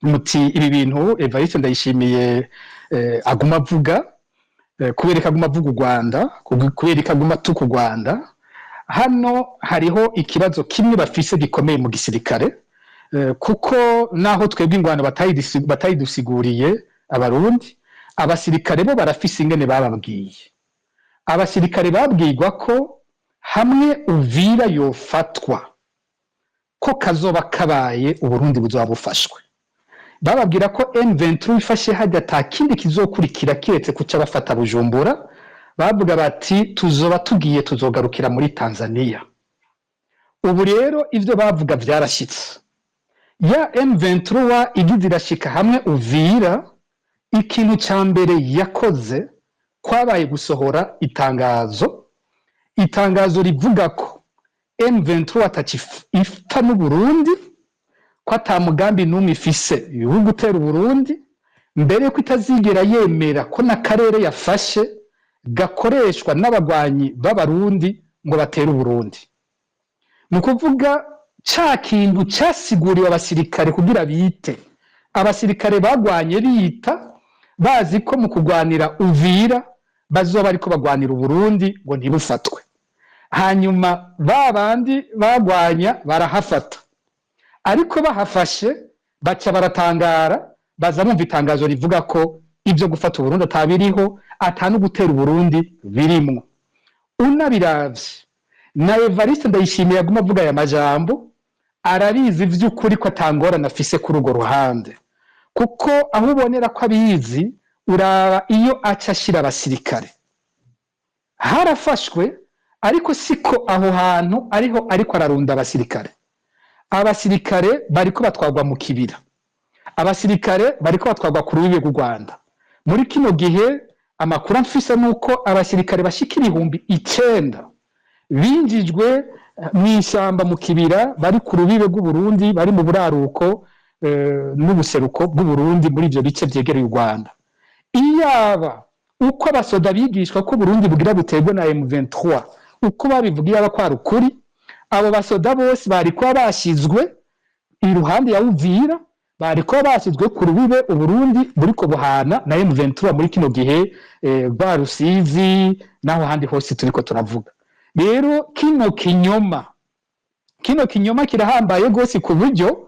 Muti ibi bintu Evariste Ndayishimiye aguma avuga, kubera ko aguma avuga u Rwanda, kubera ko aguma atuka u Rwanda. Hano hariho ikibazo kimwe bafise gikomeye mu gisirikare, kuko naho twebwe ingwano batayidusiguriye Abarundi, abasirikare bo barafise ingene bababwiye. Abasirikare babwirwa ko hamwe Uvira yofatwa, ko kazoba kabaye, Uburundi buzoba bufashwe. Bababwira ko M23 ifashe hajya, ata kindi kizokurikira kiretse kuca bafata Bujumbura. Bavuga bati: "Tuzoba tugiye, tuzogarukira muri Tanzania." Ubu rero ivyo bavuga vyarashitse. Ya M23 igize irashika hamwe Uvira, ikintu ca mbere yakoze kwabaye gusohora itangazo, itangazo rivuga ko M23 atacipfa n'Uburundi, ko ata mugambi n'umwe ifise wo gutera Uburundi, mbere ko itazigera yemera ko n'akarere yafashe gakoreshwa n'abagwanyi b'Abarundi ngo batere Uburundi. Ni ukuvuga ca kintu casiguriwe abasirikare kugira bite, abasirikare bagwanye bita bazi ko mu kugwanira Uvira bazoba bariko bagwanira Uburundi ngo ntibufatwe. Hanyuma ba bandi bagwanya barahafata, ariko bahafashe baca baratangara, baza bumva itangazo rivuga ko ibyo gufata Uburundi atabiriho, ata no gutera Uburundi birimwo. Unabiravye, na Evariste Ndayishimiye aguma avuga aya majambo, arabizi vy'ukuri ko atangorane afise kuri urwo ruhande, kuko aho ubonera ko abizi, uraba iyo aca ashira abasirikare. Harafashwe, ariko siko aho hantu ariho ariko ararunda abasirikare. Abasirikare bariko batwarwa mu kibira, abasirikare bariko batwarwa ku rubibe rw'u Rwanda. Muri kino gihe amakuru amfise nuko abasirikare bashika 9000 binjijwe mw'ishyamba, mu kibira, bari ku rubibe rw'Uburundi, bari mu buraruko n'ubuseruko bw'Uburundi, muri ivyo bice vyegereye u Rwanda. Iyaba uko abasoda bigishwa ko Uburundi bugira buterwe na M23, uko babivuga, iyaba kwari ukuri, abo basoda bose bari kuba bashizwe iruhande ya Uvira, bari kuba bashyizwe ku rubibe Uburundi buriko buhana na M23 muri kino gihe, rwa Rusizi n'aho handi hose turiko turavuga. Rero kino kinyoma kirahambaye gose, ku buryo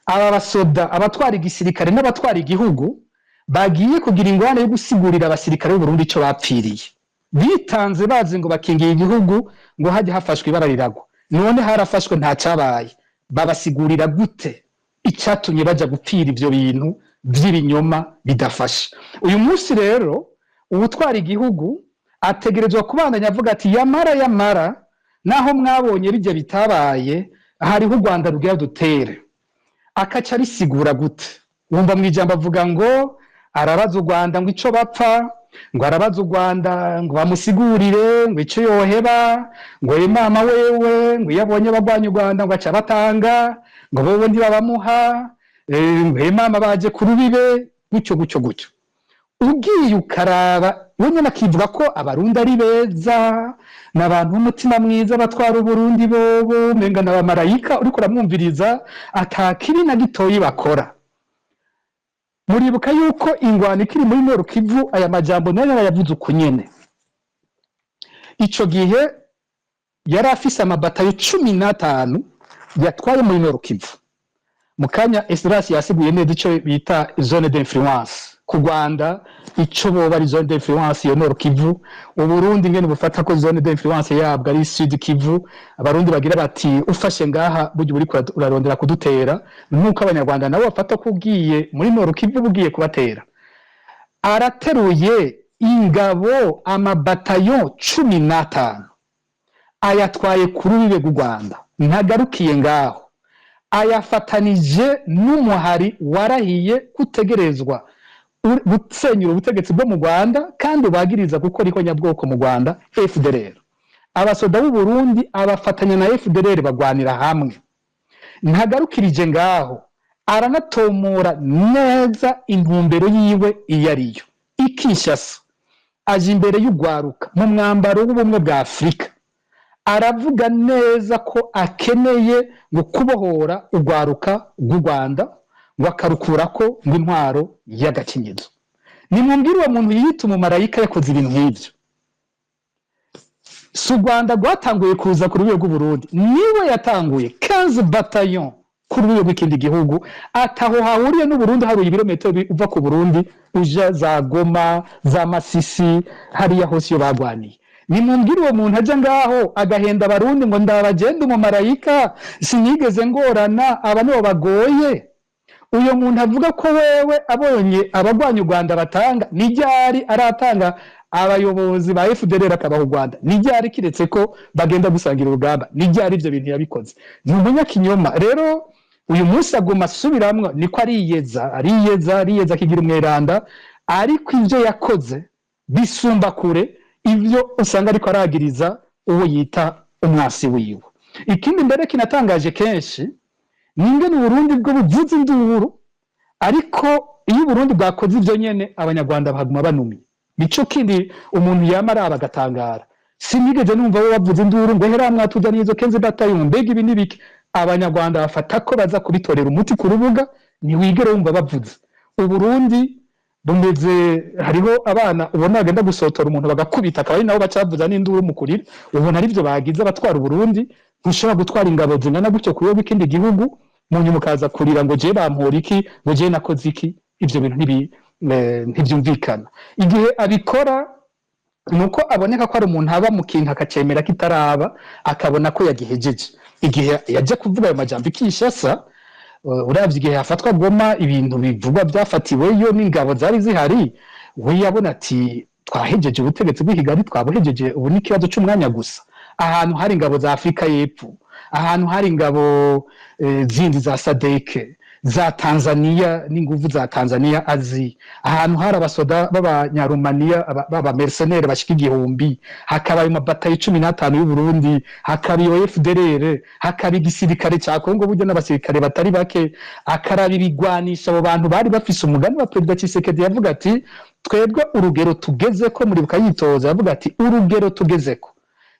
aba basoda, abatwara igisirikare n'abatwara igihugu, bagiye kugira ingorane yo gusigurira abasirikare b'Uburundi ico bapfiriye. Bitanze bazi ngo bakingiye igihugu, ngo hajye hafashwe ibara riragwa, none harafashwe nta cabaye. Babasigurira gute icatumye baja gupfira ivyo bintu vy'ibinyoma bidafasha? Uyu munsi rero uwutwara igihugu ategerezwa kubandanya avuga ati: "Yamara yamara, naho mwabonye bijya bitabaye, hariho u Rwanda rugira dutere." Akaca abisigura gute? Wumva mu ijambo avuga ngo arabaza u Rwanda ngo ico bapfa, ngo arabaza u Rwanda ngo bamusigurire ngo ico yoheba, ngo ye mama wewe, ngo iyo abonye abagwanya u Rwanda ngo aca batanga, ngo bobo ntibabamuha, ngo ye mama baje ku rubibe, gutyo gutyo gutyo. Ugiye ukaraba, we nyene akivuga ko Abarundi ari beza, n'abantu b'umutima mwiza, batwara Uburundi bobo umenga n'abamarayika. Uriko uramwumviriza, ata kibi na gitoyi bakora. Muribuka yuko ingwano ikiri muri Nord Kivu, aya majambo nayo yarayavuze uku nyene. Ico gihe yari afise amabatayo 15 yatwaye muri Nord Kivu. Mu kanya Esdras yasiguye neza ico bita zone d'influence ku Rwanda, ico boba ari zone d'influence iyo Nord Kivu, Uburundi ngene bufata ko zone d'influence yabwo ari Sud Kivu. Abarundi bagira bati: "Ufashe ngaha burya uriko urarondera kudutera," nk'uko Abanyarwanda nabo bafata ko ugiye muri Nord Kivu bugiye kubatera. Arateruye ingabo, amabatayo 15, ayatwaye ku rubibe rw'u Rwanda. Ntagarukiye ngaho, ayafatanije n'umuhari warahiye kutegerezwa gusenyura ubutegetsi bwo mu Rwanda kandi ubagiriza gukora ihonyabwoko mu Rwanda, FDLR. Abasoda b'u Burundi abafatanya na FDLR, bagwanira hamwe. Ntagarukirije ngaho, aranatomora neza intumbero yiwe iyo ariyo. I Kinshasa aje imbere y'ugwaruka mu mwambaro w'Ubumwe bwa Afurika, aravuga neza ko akeneye ngo kubohora urwaruka rw'u Rwanda, ngo ngo akarukurako ngo intwaro y'agakinyizo. Nimwumvire uwo muntu yiyita umumarayika yakoze ibintu nk'ivyo. Si u Rwanda rwatanguye kuza ku rwego rw'Uburundi, niwe yatanguye 15 bataillon ku rwego rw'ikindi gihugu ataho hahuriye n'Uburundi. Haruye ibirometero uva ku Burundi uja za Goma, za Masisi, hariya hose iyo bagwaniye. Nimwumvire uwo muntu aja ngaho agahenda Abarundi ngo ndabagenda umumarayika, sinigeze ngorana, aba nibo bagoye. Uyo muntu avuga ko wewe abonye abagwanya u Rwanda batanga, ni ryari aratanga abayobozi ba FDLR akabaha u Rwanda? Ni ryari, kiretse ko bagenda gusangira urugamba? Ni ryari ivyo bintu yabikoze? Ni umunyakinyoma. Rero uyu munsi aguma asubiramwo, niko ariyeza, ariyeza, ariyeza, akigira umweranda, ariko ivyo yakoze bisumba kure ivyo usanga ariko aragiriza uwo yita umwasi wiwe. Ikindi mbere kinatangaje kenshi ni ingene Uburundi bwo buvuza induru, ariko iyo Uburundi bwakoze ivyo nyene, Abanyarwanda bahaguma banumye. Nico kindi umuntu yama araba agatangara. Sinigeze numva bo bavuza induru ngo hera mwatuzaniye izo 15 bataillon, mbega ibi n'ibiki. Abanyarwanda bafata ko baza kubitorera umuti ku rubuga, ntiwigere wumva bavuze. Uburundi bumeze, hariho abana ubona bagenda gusotora umuntu bagakubita, akaba ari nabo bacavuza n'induru mu kurira. Ubona arivyo bagize abatwara Uburundi. Ntushobora gutwara ingabo zingana gutyo ku rwego rw'ikindi gihugu, mu nyuma ukaza kurira ngo je bampora iki, ngo je nakoze iki. Ivyo bintu ntibyumvikana. Igihe abikora nuko aboneka ko ari umuntu aba mu kintu akacemera kitaraba, akabona ko yagihejeje. Igihe yaje kuvuga ayo majambo i Kinshasa, uravye igihe hafatwa Goma, ibintu bivugwa byafatiweyo n'ingabo zari zihari, we yabona ati twahejeje ubutegetsi bw'i Kigali, twabuhejeje, ubu ni ikibazo c'umwanya gusa. Ahantu hari ingabo za Afurika y'Epfo, ahantu hari ingabo zindi za SADC, za Tanzania n'inguvu za Tanzania azi, ahantu hari abasoda b'Abanyarumaniya b'aba mercenaires bashika 1000, hakaba ayo mabatayo 15 y'u Burundi, hakaba iyo FDLR, hakaba igisirikare ca Kongo burya n'abasirikare batari bake, akaraba ibigwanisha abo bantu bari bafise. Umugani wa Perezida Tshisekedi yavuga ati twebwe urugero tugezeko, muribuka yitoza yavuga ati urugero tugezeko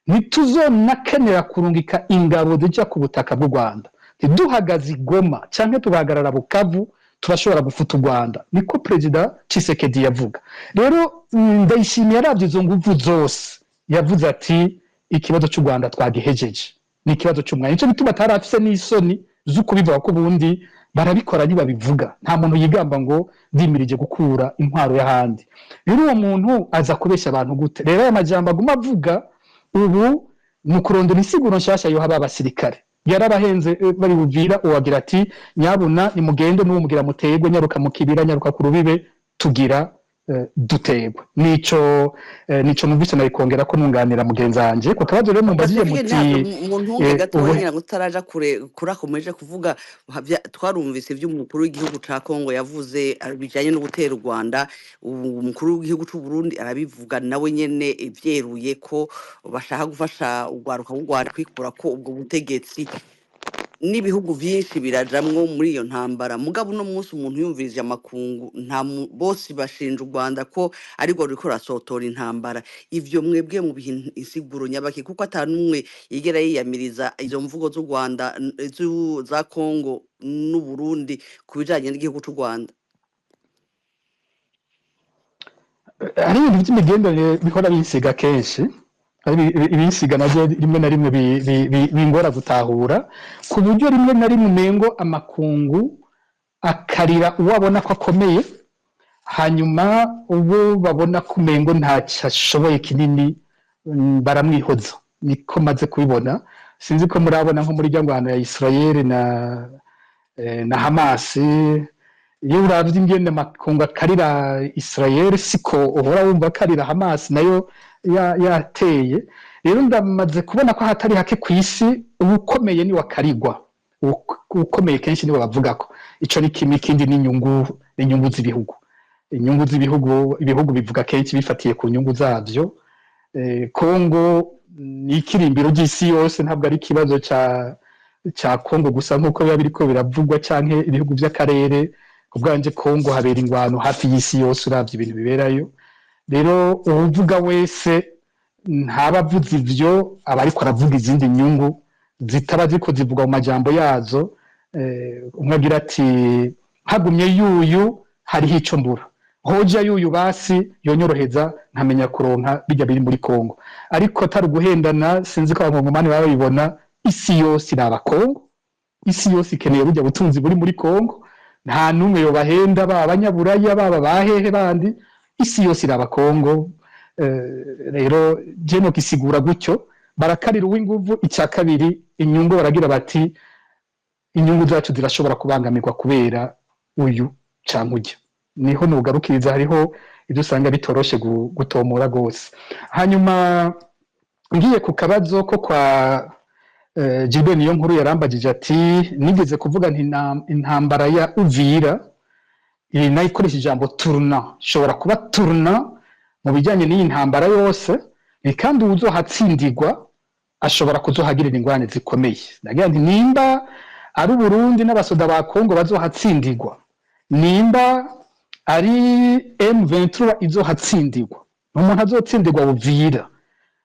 ntituzonakenera kurungika ingabo zija ku butaka bw'u Rwanda, ntiduhagaze i Goma canke tugahagarara Bukavu, turashobora gufuta u Rwanda. Niko Perezida Tshisekedi yavuga. Rero Ndayishimiye yaravye izo nguvu zose, yavuze ati ikibazo c'u Rwanda twagihejeje, ni ikibazo c'umwanya. Nico gituma atari afise n'isoni zo kubivuga, ko ubundi barabikora ntibabivuga. Nta muntu yigamba ngo ndimirije gukura intwaro y'ahandi. Rero uwo muntu aza kubesha abantu gute? Rero aya majambo aguma avuga ubu ni ukurondera insiguro nshasha yoha abasirikare yarabahenze bari buvira. Uwagira ati nyabuna nimugende, n'uwo mugira mutegwe, nyaruka mu kibira, nyaruka ku rubibe, tugira dutegwe. Nico numvise nabikongera ko nunganira mugenzi wanje ku kabazo. Rero mumbajije Pacifique, muti ntabwo mu ntunge gatoya ubu ngira ngo tutaraja kure kurakomeje kuvuga twarumvise ibyo umukuru w'igihugu ca Kongo yavuze bijanye no gutera u Rwanda. Ubu umukuru w'igihugu c'u Burundi arabivuga nawe nyene vyeruye ko bashaka gufasha urwaruka rw'u Rwanda kwikura ko ubwo butegetsi, n'ibihugu vyinshi birajamwo muri iyo ntambara. Mugabo uno munsi umuntu yumvirije amakungu, nta bose bashinja u Rwanda ko arirwo ruriko rurasotora intambara. Ivyo mwebwe mubiha insiguro nyabaki, kuko ata n'umwe yigera yiyamiriza izo mvugo z'u Rwanda za Kongo n'u Burundi ku bijanye n'igihugu c'u Rwanda? Hari ibintu by'imigenderanire bihora binsiga kenshi, hari ibinsiga navyo rimwe na rimwe bingora gutahura, ku buryo rimwe na rimwe umengo amakungu akarira uwo abona ko akomeye, hanyuma uwo babona ko umengo ntacyo ashoboye kinini baramwihoza. Niko maze kubibona. Sinzi ko murabona nko muri rya ngwano ya Israel na Hamas, iyo uravye ingene amakungu akarira Israel, siko uhora wumva akarira Hamas nayo yateye. Rero ndamaze kubona ko hatari hake kw'isi uwukomeye ni wakarigwa, uwukomeye kenshi niwe bavugako. Ico ni kimwe. Ikindi ni inyungu, inyungu z'ibihugu, inyungu z'ibihugu. Ibihugu bivuga kenshi bifatiye ku nyungu zavyo. Kongo ni ikirimbiro ry'isi yose, ntabwo ari ikibazo ca Kongo gusa nk'uko biba biriko biravugwa canke ibihugu vy'akarere. Ku bwanje Kongo habera ingwano hafi y'isi yose uravye ibintu biberayo. Rero uwuvuga wese ntaba avuze ivyo, aba ariko aravuga izindi nyungu zitaba ziriko zivugwa mu majambo yazo. Umwe agira ati Hagumye yuyu, hariho ico mbura. Hoja yuyu, basi yonyoroheza nkamenya kuronka bijya biri muri Kongo. Ariko atari uguhendana, sinzi ko Abakongomani baba babibona. Isi yose iraba Kongo, isi yose ikeneye burya butunzi buri muri Kongo. Nta n'umwe yobahenda, baba abanyaburaya, baba bahehe bandi, isi yose iraba Kongo. Rero je no gisigura gutyo: barakarira uw'inguvu. Icya kabiri, inyungu. Baragira bati: "Inyungu zacu zirashobora kubangamirwa kubera uyu canke ujya." Niho nugarukiriza. Hariho ibyo usanga bitoroshe gutomora gose. Hanyuma ngiye ku kabazo ko kwa Gilbert niyo nkuru, yarambagije ati nigeze kuvuga nti intambara ya Uvira iri nayo ikoresha ijambo tournant, ishobora kuba tournant mu bijyanye n'iyi ntambara yose, ni kandi uwuzohatsindirwa ashobora kuzohagirira ingorane zikomeye. Ndagira nti nimba ari Uburundi n'abasoda ba Kongo bazohatsindirwa, nimba ari M23 izohatsindirwa, umuntu azotsindirwa Uvira,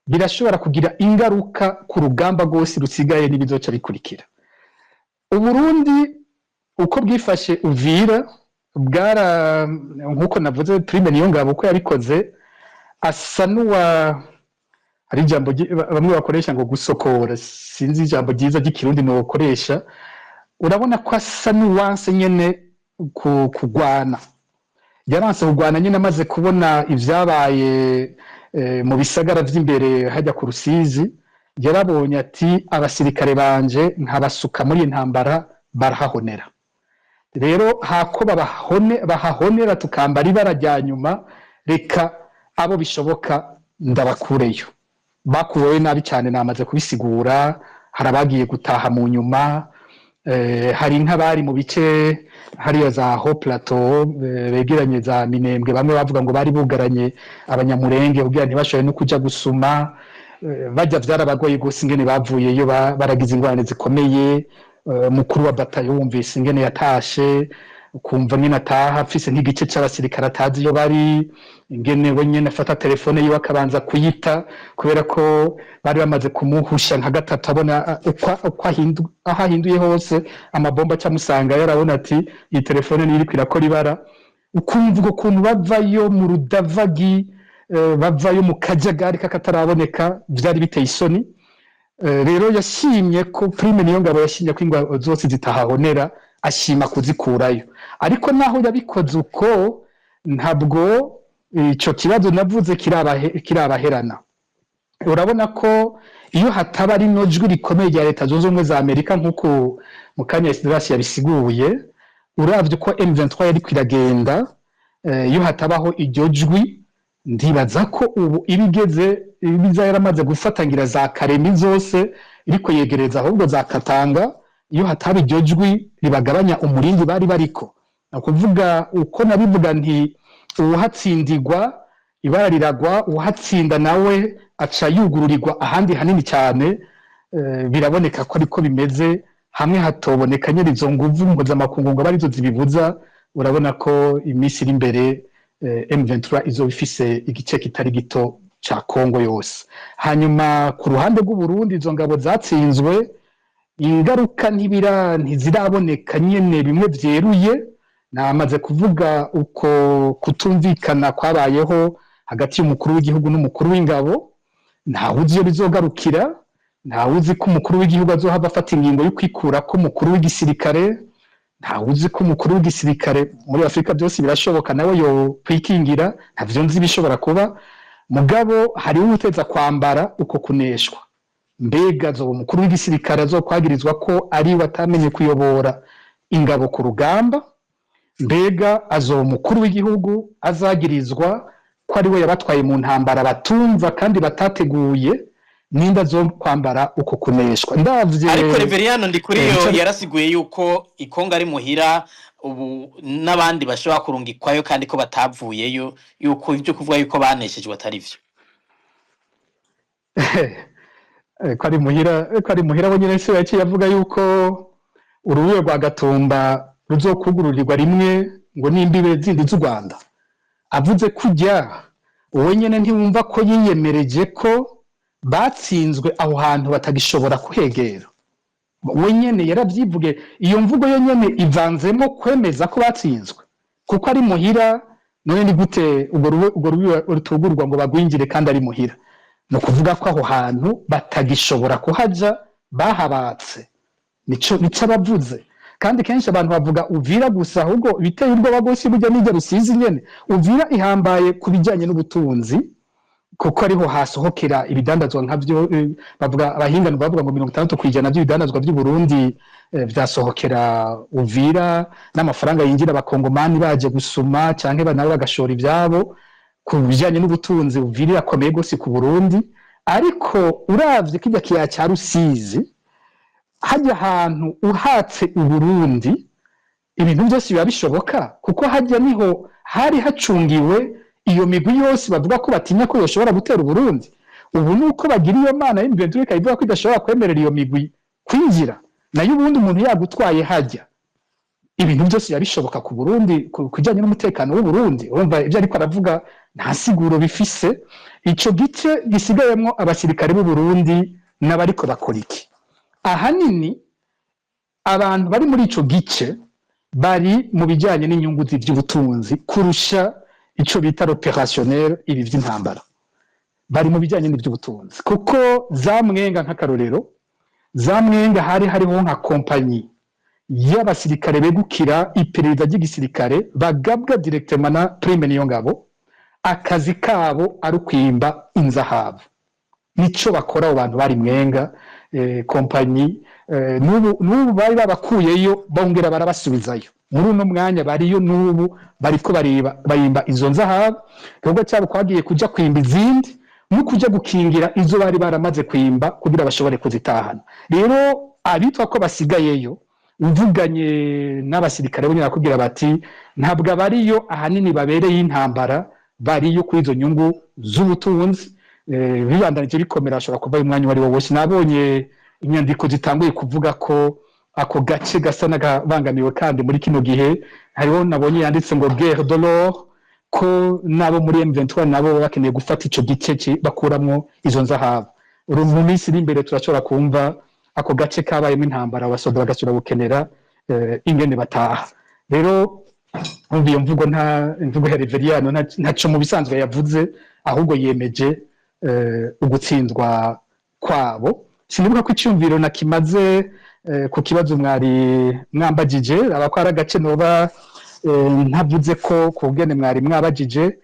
birashobora kugira ingaruka ku rugamba rwose rusigaye n'ibizoca bikurikira. Uburundi uko bwifashe Uvira, bwara nkuko navuze, Prime Niyongabo uko yabikoze, asa n'uwa hari ijambo bamwe bakoresha ngo gusokora, sinzi ijambo ryiza ry'Ikirundi nokoresha. Urabona ko asa n'uwanse nyene kugwana, yaranse kugwana nyine amaze kubona ivyabaye mu bisagara vy'imbere hajya ku Rusizi. Yarabonye ati: "Abasirikare banje nkabasuka muri iyi ntambara barahahonera." Rero hako babahone bahahonera, tukambara ibara rya nyuma, reka abo bishoboka ndabakureyo. Bakuweyo nabi cyane, namaze kubisigura. Hari abagiye gutaha mu nyuma, hari nk'abari mu bice hariya za Haut Plateau, begeranye za Minembwe. Bamwe bavuga ngo bari bugaranye Abanyamurenge kugira ntibashobore no kuja gusuma. Bajya vyarabagoye gose ingene bavuyeyo, baragize ingorane zikomeye. Mukuru wa batayo wumvise ingene yatashe, ukumva nyene ataha afise nk'igice c'abasirikare atazi iyo bari, ingene we nyene afata telefone yiwe akabanza kuyita kubera ko bari bamaze kumuhusha nka gatatu, abona uko aho ahinduye hose amabomba acamusanga. Yarabona ati: "Iyi telefone niyo iriko irakora ibara." Ukumva uko kuntu bavayo mu rudavagi, bavayo mu kajagari k'akataraboneka, vyari biteye isoni. Rero yashimye ko Prime Niyongabo yashimye ko ingabo zose zitahahonera, ashima kuzikurayo. Ariko naho yabikoze uko, ntabwo ico kibazo navuze kirabaherana. Urabona ko iyo hataba rino jwi rikomeye rya Leta Zunze Ubumwe za Amerika, nk'uko mu kanya Esdras yabisiguye, uravye uko M23 yariko iragenda, iyo hatabaho iryo jwi, ndibaza ko ubu ibigeze ibiza yaramaze gufatangira za Karemi zose, iriko yegereza ahubwo za Katanga. Iyo hataba iryo jwi ribagabanya umurindi bari bariko, ni ukuvuga uko nabivuga nti uwuhatsindirwa ibara riragwa, uwuhatsinda nawe aca yugururirwa ahandi hanini cyane. Biraboneka ko ariko bimeze. Hamwe hatoboneka nyene izo nguvu mpuzamakungu ngo abe arizo zibibuza, urabona ko iminsi iri imbere M23 izoba ifise igice kitari gito ca Kongo yose. Hanyuma ku ruhande rw'Uburundi, izo ngabo zatsinzwe, ingaruka ntiziraboneka nyene bimwe vyeruye. Namaze kuvuga uko kutumvikana kwabayeho hagati y'umukuru w'igihugu n'umukuru w'ingabo. Ntawuzi iyo bizogarukira, ntawuzi ko umukuru w'igihugu azohava afata ingingo yo kwikura ko umukuru w'igisirikare, ntawuzi ko umukuru w'igisirikare, muri Afurika byose birashoboka, nawe yo kwikingira. Ntavyo nzi bishobora kuba. Mugabo hariho uwuteza kwambara uko kuneshwa. Mbega azoba umukuru w'igisirikare azokwagirizwa ko ari we atamenye kuyobora ingabo ku rugamba? Mbega azoba umukuru w'igihugu azagirizwa ko ari we yabatwaye mu ntambara batumva kandi batateguye? Ninde azokwambara uko kuneshwa? Ndavye Ariko Reveriyano Ndikuriyo yarasiguye yuko ikongo ari muhira ubu, n'abandi bashobora kurungikwayo, kandi ko batavuyeyo, yuko ibyo kuvuga yuko baneshejwe atari vyo. Ko ari muhira, ko ari muhira, we nyene se yaciye avuga yuko urubuye rwa Gatumba ruzokugururirwa rimwe ngo n'imbibe zindi z'u Rwanda. Avuze kujya uwo nyene, ntiwumva ko yiyemereje ko batsinzwe aho hantu batagishobora kuhegera? We nyene yaravyivuge. Iyo mvugo yo nyene ivanzemo kwemeza ko batsinzwe kuko ari muhira. None ni gute urwo rubi rutugurwa ngo bagwinjire kandi ari muhira? Ni ukuvuga ko aho hantu batagishobora kuhaja, bahabatse. Nico abavuze. Kandi kenshi abantu bavuga Uvira gusa, ahubwo ibiteye ubwoba rwose burya n'iryo Rusizi nyene. Uvira ihambaye ku bijyanye n'ubutunzi kuko ariho hasohokera ibidandazwa nkavyo. Bavuga, abahinga bavuga ngo 60% by'ibidandazwa by'u Burundi vyasohokera Uvira, n'amafaranga yinjira abakongomani baje gusuma canke nabo bagashora ivyabo. Ku bijyanye n'ubutunzi, Uvira irakomeye gose ku Burundi. Ariko uravye kirya kiyaya ca Rusizi, hajya ahantu uhatse Uburundi, ibintu byose biba bishoboka, kuko hajya niho hari hacungiwe iyo migwi yose bavuga ko batinya ko yoshobora gutera Uburundi. Ubu ni uko bagira iyo mana y'imigenzo ivuga ko idashobora kwemerera iyo migwi kwinjira. Nayo ubundi umuntu yagutwaye hajya, ibintu byose biba bishoboka ku Burundi ku kijyanye n'umutekano w'Uburundi. Urumva ibyo ariko aravuga nta siguro bifise. Ico gice gisigayemwo abasirikare b'u Burundi n'abariko bakora iki? Ahanini abantu bari muri ico gice bari mu bijyanye n'inyungu z'iby'ubutunzi kurusha ico bita l'opérationnel, ibi vy'intambara. Bari mu bijyanye n'iby'ubutunzi kuko za Mwenga, nk'akarorero, za Mwenga hari hariho nka kompanyi y'abasirikare begukira iperereza ry'igisirikare, bagabwa directement na Prime Niyongabo. Akazi kabo ari ukwimba inzahabu, nico bakora. Abo bantu bari Mwenga, kompanyi, n'ubu bari babakuyeyo, bongera barabasubizayo. Muri uno mwanya bariyo n'ubu, bariko bareba bayimba izo nzahabu. Igikorwa cyabo kwagiye kuja kwimba izindi no kuja gukingira izo bari baramaze kwimba kugira bashobore kuzitahana. Rero abitwa ko basigayeyo, uvuganye n'abasirikare bo nyine bakubwira bati ntabwo abariyo ahanini babereye intambara, bariyo kuri izo nyungu z'ubutunzi. Bibandanije bikomera, bashobora kuva umwanya uwo ari wo wose. Nabonye inyandiko zitanguye kuvuga ko ako gace gasa n'akabangamiwe, kandi muri kino gihe hariho nabonye yanditse ngo guerre de l'or, ko nabo muri M23 nabo baba bakeneye gufata ico gice bakuramwo izo nzahabu. Mu minsi iri imbere turashobora kumva ako gace kabayemo intambara, abasoda bagasubira gukenera ingene bataha. Rero umva, iyo mvugo, nta imvugo ya Reveriyano, ntaco mu bisanzwe yavuze, ahubwo yemeje ugutsindwa kwabo. Sinibuka ko icyumviro nakimaze ku kibazo mwari mwambagije, aba ko ari agace noba ntavuze ko ku bwene mwari mwabagije.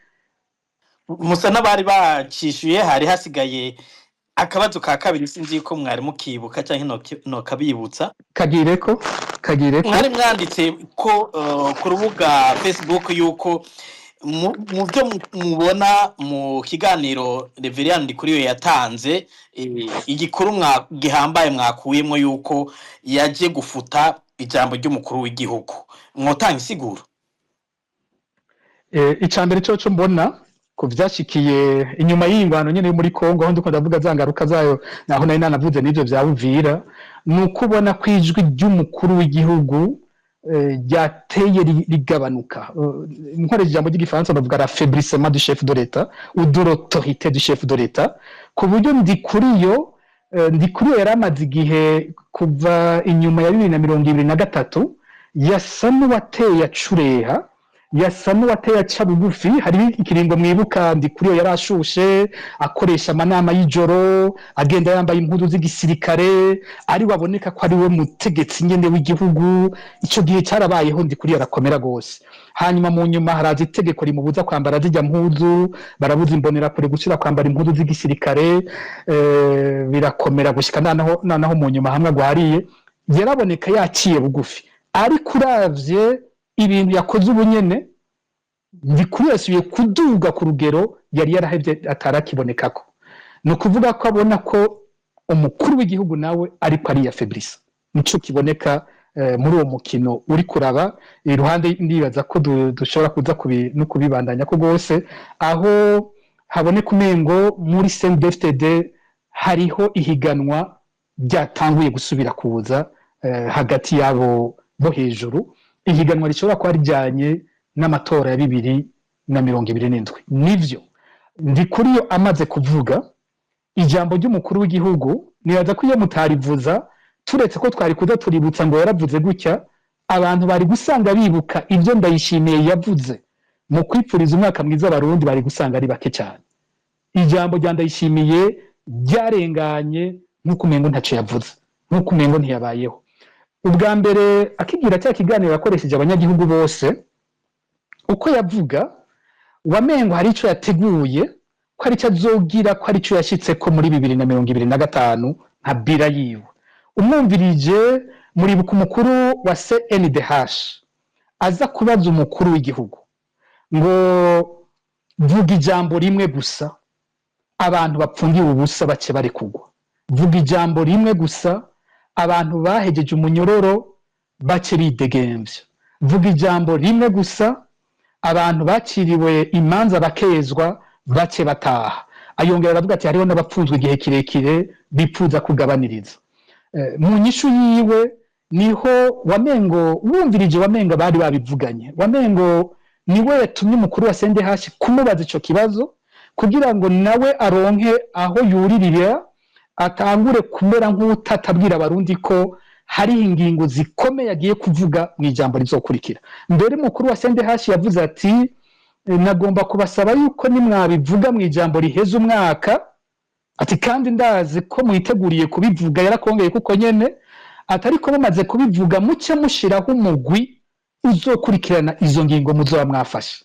Musa n'abari bacishuye. Hari hasigaye akabazo ka kabiri, sinzi ko mwari mukibuka canke nokabibutsa. Kagireko, kagireko. Mwari mwanditse ko ku rubuga Facebook yuko mu byo mubona mu kiganiro Reveriyani Ndikuriyo yatanze, igikuru gihambaye mwakuyemwo yuko yaje gufuta ijambo ry'umukuru w'igihugu. Mwotanga isiguro? Ica mbere coco mbona ku vyashikiye inyuma y'ingwano nyene yo muri Kongo, aho ndiko ndavuga za ngaruka zayo, naho nari nanavuze n'ivyo vya Uvira, ni uko ubona ko ijwi ry'umukuru w'igihugu ryateye rigabanuka. Nkoresheje ijambo ry'igifaransa bavuga l'affaiblissement du chef de l'État ou de l'autorité du chef de l'État, ku buryo Ndikuriyo yari amaze igihe, kuva inyuma ya 2023, yasa n'uwateye acureha, yasa n'uwateye aca bugufi. Hari ikiringo mwibuka Ndikuriyo yari ashushe, akoresha amanama y'ijoro, agenda yambaye impuzu z'igisirikare, ari waboneka ko ari we mutegetsi nyene w'igihugu. Ico gihe cyarabayeho, Ndikuriyo arakomera gose. Hanyuma mu nyuma haraza itegeko rimubuza kwambara zirya mpuzu, barabuza imbonerakure gusubira kwambara impuzu z'igisirikare. Birakomera gushika noneho mu nyuma hamwe agwariye, yaraboneka yaciye bugufi. Ariko uravye ibintu yakoze ubu nyene, Ndikuri yasubiye kuduga ku rugero yari yarahevye atarakibonekako. Ni ukuvuga ko abona ko umukuru w'igihugu nawe ariko ariyaffaiblissa. Nico kiboneka muri uwo mukino uri kuraba iruhande. Ndibaza ko dushobora kuza no kubibandanya ko rwose, aho haboneka umengo muri CNDD-FDD hariho ihiganwa ryatanguye gusubira kuza hagati yabo bo hejuru, ihiganwa rishobora kuba rijyanye n'amatora ya 2027. Nivyo Ndikuriyo amaze kuvuga ijambo ry'umukuru w'igihugu, nibaza ko iyo mutarivuza Turetse ko twari kuza tuributsa ngo yaravuze gutya, abantu bari gusanga bibuka ibyo Ndayishimiye yavuze mu kwipfuriza umwaka mwiza Abarundi, bari gusanga ari bake cyane. Ijambo rya Ndayishimiye ryarenganye nk'uko umengo ntacyo yavuze, nk'uko umengo ntiyabayeho. Ubwa mbere akigira cya kiganiro yakoresheje abanyagihugu bose, uko yavuga wamengo hari icyo yateguye, ko ari cyo azogira, ko ari cyo yashyitse ko muri 2025 nka bira yiwe. Umwumvirije, muribuka umukuru wa CNDH aza kubaza umukuru w'igihugu ngo: "Vuga ijambo rimwe gusa, abantu bapfungiwe ubusa bace bari kugwa. Vuga ijambo rimwe gusa, abantu bahejeje umunyororo bace bidegemvya. Vuga ijambo rimwe gusa, abantu baciriwe imanza bakezwa bace bataha." Ayongera aravuga ati: "Hariho n'abapfunzwe igihe kirekire bipfuza kugabaniriza." Mu nyishu yiwe niho wamengo, wumvirije wamengo bari babivuganye, wamengo niwe yatumye umukuru wa CNDH kumubaza ico kibazo kugira ngo nawe aronke aho yuririra, atangure kumera nk'utatabwira Abarundi ko hari ingingo zikomeye agiye kuvuga mu ijambo rizokurikira. Mbere umukuru wa CNDH yavuze ati: "Nagomba kubasaba yuko nimwabivuga mu ijambo riheza umwaka," ati: "kandi ndazi ko mwiteguriye kubivuga." Yarakongeye kuko nyene atari ko mumaze kubivuga, muce mushiraho umugwi uzokurikirana izo ngingo muzoba mwafashe.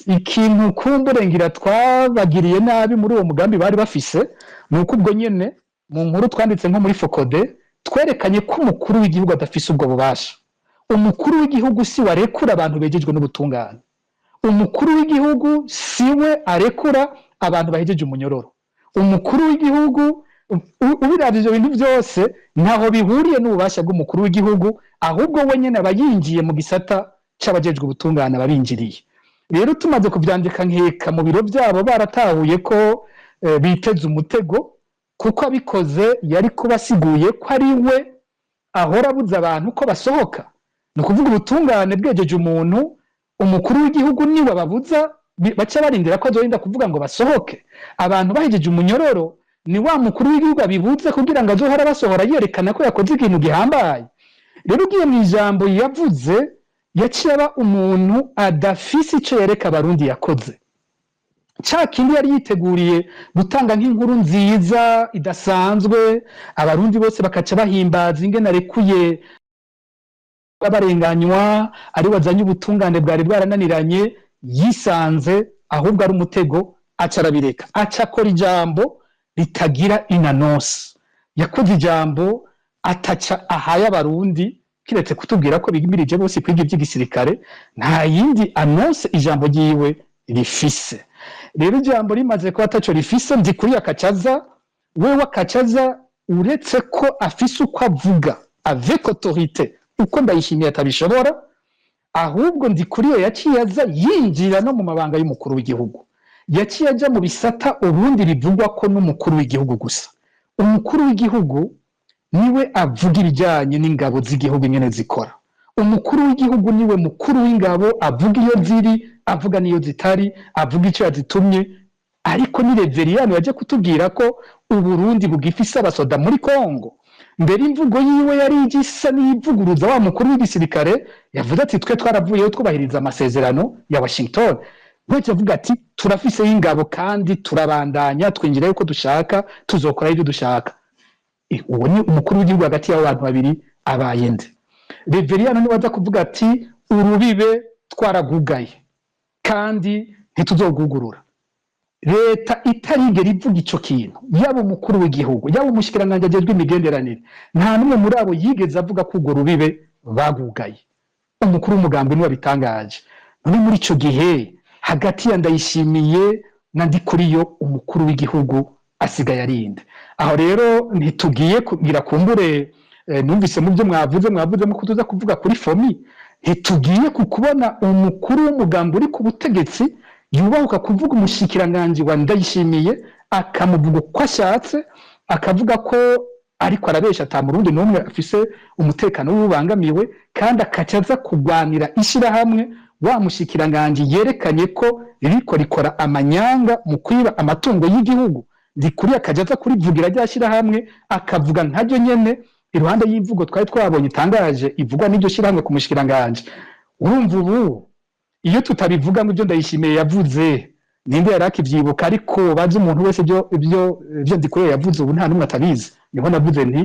Ikintu kumbure ngira twabagiriye nabi muri uwo mugambi bari bafise ni uko ubwo nyene mu nkuru twanditse nko muri FOCODE twerekanye ko umukuru w'igihugu adafise ubwo bubasha. Umukuru w'igihugu si warekura abantu begejwe n'ubutungane. Umukuru w'igihugu si we arekura abantu bahejeje umunyororo. Umukuru w'igihugu, ubiravye ivyo bintu byose ntaho bihuriye n'ububasha bw'umukuru w'igihugu, ahubwo we nyene aba yinjiye mu gisata c'abajejwe ubutungane, ababinjiriye. Rero tumaze kuvyandika, nkeka mu biro vyabo baratahuye ko biteze umutego, kuko abikoze yari kuba asiguye ko ari we ahora abuza abantu ko basohoka. Ni ukuvuga ubutungane bwejeje umuntu, umukuru w'igihugu niwe ababuza, baca barindira ko azorinda kuvuga ngo basohoke. Abantu bahejeje umunyororo, ni wa mukuru w'igihugu abibuze kugira ngo azohora basohora, yerekana ko yakoze ikintu gihambaye. Rero ugiye mu ijambo yavuze, yaciye aba umuntu adafise ico yereka Abarundi yakoze. Ca kindi yari yiteguriye gutanga nk'inkuru nziza idasanzwe, Abarundi bose bakaca bahimbaza ingene arekuye barenganywa, ari wazanye ubutungane bwari bwarananiranye, yisanze ahubwo ari umutego, aca arabireka, aca akora ijambo ritagira inanosi. Yakoze ijambo ataca ahaye Abarundi, kiretse kutubwira ko bimirije bose kwiga iby'igisirikare. Nta yindi annonce ijambo ryiwe rifise. Rero ijambo rimaze kuba ataco rifise, Ndikuriye akacaza wewe, akacaza uretse ko afise uko avuga avec autorité, uko Ndayishimiye atabishobora. Ahubwo Ndikuriye yaciye aza yinjira no mu mabanga y'umukuru w'igihugu, yaciye aja mu bisata ubundi bivugwa ko n'umukuru w'igihugu gusa. Umukuru w'igihugu niwe avuga ibijyanye n'ingabo z'igihugu ingene zikora. Umukuru w'igihugu niwe mukuru w'ingabo, avuga iyo ziri, avuga n'iyo zitari, avuga icyo yazitumye. Ariko ni Reveriyano yaje kutubwira ko Uburundi bugifise abasoda muri Kongo. Mbere imvugo yiwe yari igisa n'iyivuguruza wa mukuru w'igisirikare yavuze ati: "Twe twaravuyeho twubahiriza amasezerano ya Washington." Wese avuga ati: "Turafiseyo ingabo kandi turabandanya twinjira yuko dushaka, tuzokora ibyo dushaka." Uwo ni umukuru w'igihugu. Hagati y'abo bantu babiri abaye nde? Reveriyano niwe aza kuvuga ati: "Urubibe twaragugaye kandi ntituzogugurura." Leta itarigera ivuga ico kintu, yaba umukuru w'igihugu, yaba umushikiranganji ajejwe imigenderanire, nta n'umwe muri abo yigeze avuga ko urwo rubibe bagugaye. Umukuru w'umugambi niwe abitangaje. None muri ico gihe, hagati ya Ndayishimiye na Ndikuriyo, umukuru w'igihugu asigaye arinde? Aho rero ntitugiye kugira kumbure, numvise mu byo mwavuze, mwavuzemo ko tuza kuvuga kuri FOMI. Ntitugiye ku kubona umukuru w'umugambi uri ku butegetsi yubahuka kuvuga umushikiranganji wa Ndayishimiye, akamuvuga uko ashatse, akavuga ko ariko arabesha, ata murundi n'umwe afise umutekano w'ubangamiwe, kandi akaca aza kurwanira ishirahamwe wa mushikiranganji yerekanye ko ririko rikora amanyanga mu kwiba amatungo y'igihugu. Ndikuriye akaja aza kurivugira rya shirahamwe, akavuga nkaryo nyene. Iruhande y'imvugo twari twabonye itangaje ivugwa n'iryo shyirahamwe ku mushikiranganji, urumva ubu iyo tutabivuga ngo ibyo Ndayishimiye yavuze, ninde yari akivyibuka? Ariko bazi umuntu wese ibyo Ndikuriyo yavuze, ubu nta n'umwe atabizi. Niho navuze nti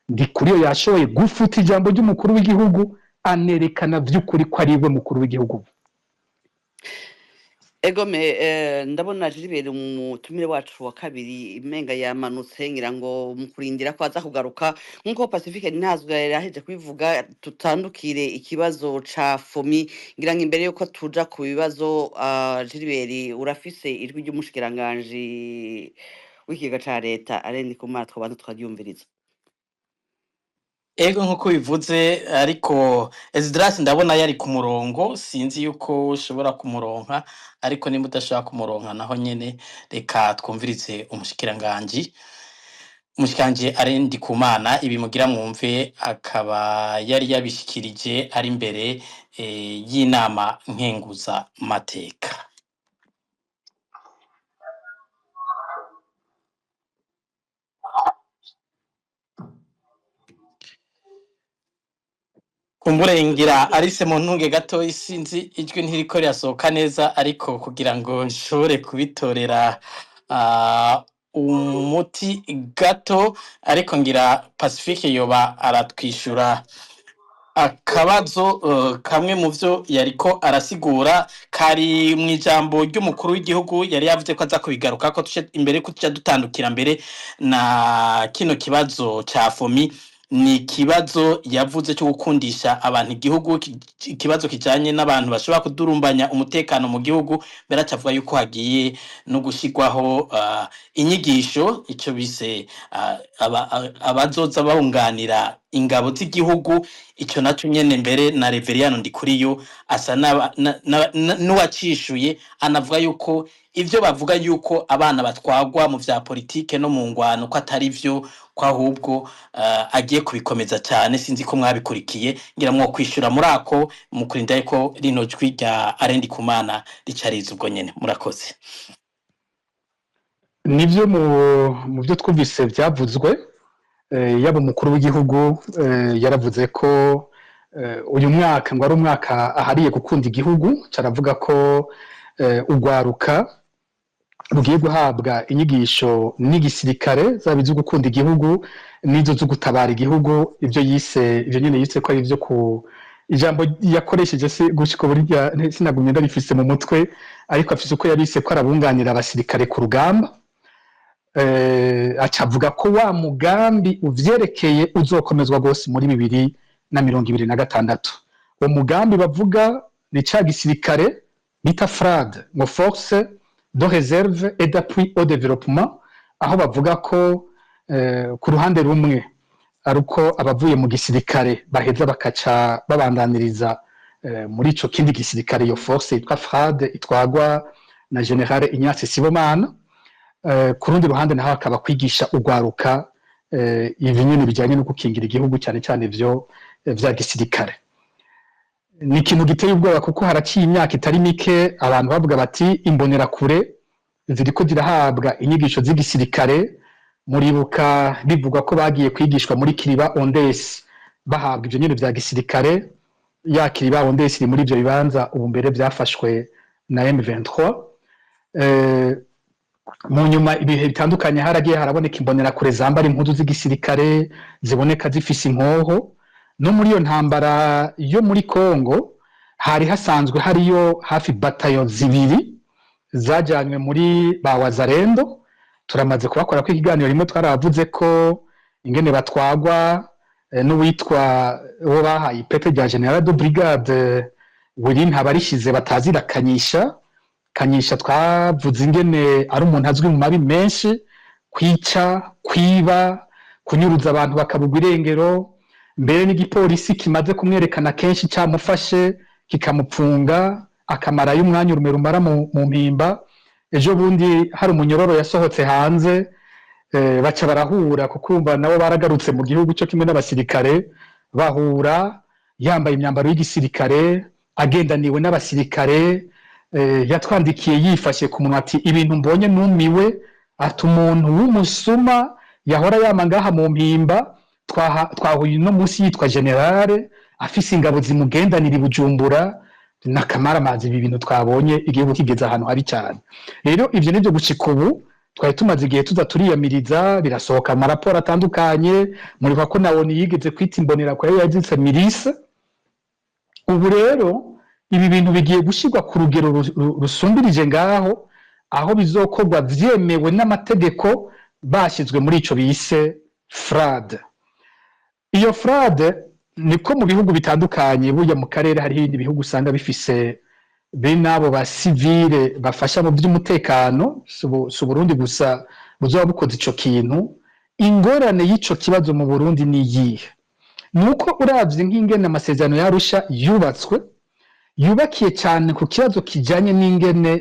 Ndikuriyo yashoboye gufuta ijambo ry'umukuru w'igihugu, anerekana vy'ukuri ko ari we mukuru w'igihugu. Egome, ndabona Gilbert, umutumire wacu wa kabiri, imenga yamanutse. Ngira ngo mu kurindira ko aza kugaruka, nk'uko Pacifique ntazwe yaraheje kubivuga, tutandukire ikibazo ca FOMI. Ngira ngo imbere yuko tuja ku bibazo, Gilbert, urafise ijwi ry'umushikiranganji w'ikigega ca leta Alain Ndikumana, twobanza tukaryumviriza. Ego, nkuko bivuze, ariko Esdras ndabona yari ku murongo, sinzi yuko ushobora kumuronka, ariko nimba udashobora kumuronka naho nyene, reka twumvirize umushikiranganji Alain Ndikumana. Ibi mugira mwumve akaba yari yabishikirije ari imbere y'inama nkenguza mateka. Kumburengera Alice, mu ntunge gato, sinzi ijwi ntiriko rirasohoka neza, ariko kugira ngo nshobore kubitorera umuti gato, ariko ngira Pacifique yoba aratwishura akabazo kamwe mu vyo yariko arasigura kari mu ijambo ry'umukuru w'igihugu yari yavuze ko aza kubigaruka ko tuce imbere, ko tuca dutandukira mbere na kino kibazo ca FOMI. Ni ikibazo yavuze cyo gukundisha abantu igihugu, ikibazo kijanye n'abantu bashobora kudurumbanya umutekano mu gihugu. Mbere acavuga yuko hagiye no gushirwaho inyigisho, ico bise abazoza bunganira ingabo z'igihugu. Ico naco nyene mbere na Reveriyano Ndikuriyo asa n'uwacishuye, anavuga yuko ivyo bavuga yuko abana batwagwa mu vya politike no mu ngwano ko atari vyo, ko ahubwo agiye kubikomeza cyane. Sinzi ko mwabikurikiye, ngira mwo kwishura muri ako mu kurinda ko rino jwi rya Alain Ndikumana ricariza ubwo nyene. Murakoze. Nivyo, mu byo twumvise byavuzwe, yaba umukuru w'igihugu yaravuze ko uyu mwaka ngo ari umwaka ahariye gukunda igihugu, caravuga ko urwaruka rugiye guhabwa inyigisho n'igisirikare, zaba izo gukunda igihugu n'izo zo gutabara igihugu. Ibyo yise, ibyo nyene yise ko ari ivyo ku ijambo yakoresheje, se gushika burya sinagumye ndarifise mu mutwe, ariko afise uko yabise ko arabunganira abasirikare ku rugamba. Aca avuga ko wa mugambi uvyerekeye uzokomezwa gose muri 2026. Uwo mugambi bavuga ni ca gisirikare bita FRAD, ngo Force de Réserve et d'appui au Développement, aho bavuga ko ku ruhande rumwe ari uko abavuye mu gisirikare baheza bakaca babandaniriza muri ico kindi gisirikare, iyo force yitwa FRAD itwagwa na General Ignace Sibomana. Ku rundi ruhande naho akaba kwigisha urwaruka ibi nyene bijyanye no gukingira igihugu, cyane cyane ivyo vya gisirikare. Ni ikintu giteye ubwoba, kuko haraciye imyaka itari mike abantu bavuga bati imbonerakure ziriko zirahabwa inyigisho z'igisirikare. Muribuka bivugwa ko bagiye kwigishwa muri Kiriba Ondesi, bahabwa ivyo nyene vya gisirikare. Ya Kiriba Ondesi iri muri ivyo bibanza ubu mbere vyafashwe na M23. Mu nyuma ibihe bitandukanye haragiye haraboneka imbonerakure zambara impuzu z'igisirikare, ziboneka zifise inkoho. No muri iyo ntambara yo muri Congo hari hasanzwe hariyo hafi batayo 2 zajanywe muri ba Wazalendo. Turamaze kubakora ko ikiganiro rimwe, twaravuze ko ingene batwagwa n'uwitwa uwo bahaye ipete rya General de Brigade Willy Ntabarishize batazira Kanyisha. Kanyisha twavuze ingene ari umuntu azwi mu mabi menshi: kwica, kwiba, kunyuruza abantu bakabugwa irengero. Mbere n'igipolisi kimaze kumwerekana kenshi camufashe, kikamupfunga, akamarayo umwanya urume rumara mu mpimba. Ejo bundi hari umunyororo yasohotse hanze, baca barahura, kuko urumva nabo baragarutse mu gihugu cyo kimwe n'abasirikare, bahura yambaye imyambaro y'igisirikare, agendaniwe n'abasirikare. Yatwandikiye yifashe ku munwa ati: "Ibintu mbonye numiwe." Ati: "Umuntu w'umusuma yahora yama ngaha mu mpimba." Twahuye uno munsi yitwa général, afise ingabo zimugendanira i Bujumbura n'akamaramazi. Ibi bintu twabonye igihugu kigeze ahantu habi cyane. Rero ivyo nivyo gushika ubu twari tumaze igihe tuza turiyamiriza. Birasohoka amaraporo atandukanye, muribuka ko na ONU yigeze kwita Imbonerakure yazitse milice. Ubu rero ibi bintu bigiye gushyirwa ku rugero rusumbirije ngaho, aho bizokorwa vyemewe n'amategeko, bashyizwe muri ico bise FRAD. Iyo FRAD niko mu bihugu bitandukanye, burya mu karere hariho ibindi bihugu usanga bifise bene abo ba civils bafasha mu by'umutekano. Si Uburundi gusa buzoba bukoze ico kintu. Ingorane y'ico kibazo mu Burundi ni iyihe? Ni uko uravye nk'ingene amasezerano y'Arusha yubatswe, yubakiye cyane ku kibazo kijanye n'ingene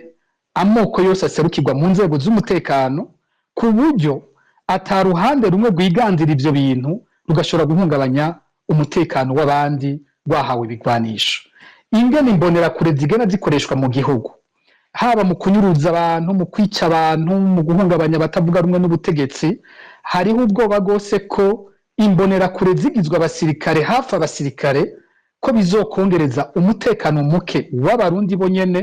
amoko yose aserukirwa mu nzego z'umutekano, ku buryo ata ruhande rumwe rwiganzira ivyo bintu rugashobora guhungabanya umutekano w'abandi rwahawe ibigwanisho. Ingene Imbonerakure zigenda zikoreshwa mu gihugu, haba mu kunyuruza abantu, mu kwica abantu, mu guhungabanya abatavuga rumwe n'ubutegetsi, hariho ubwoba rwose ko Imbonerakure zigizwe abasirikare, hafi abasirikare, ko bizokongereza umutekano muke w'Abarundi bonyene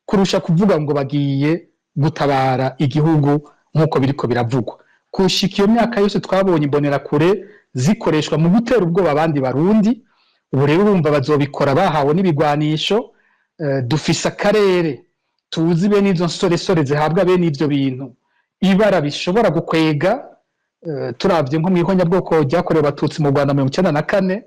kurusha kuvuga ngo bagiye gutabara igihugu nk'uko biriko biravugwa. Kushika iyo myaka yose twabonye Imbonerakure zikoreshwa mu gutera ubwoba abandi Barundi. Ubu rero urumva bazobikora bahawe n'ibigwanisho. Dufise akarere tuzi bene izo nsoresore zihabwa bene ivyo bintu, ibara bishobora gukwega. Turavye nko mw'ihonyabwoko ryakorewe Abatutsi mu Rwanda 94,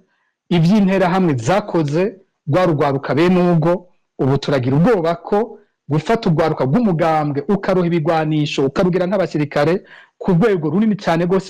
ivy'Interahamwe zakoze rwarugwaruka bene ubwo. Ubu turagira ubwoba ko gufata urwaruka rw'umugambwe ukaruha ibigwanisho, ukarugira nk'abasirikare ku rwego runini cyane rwose.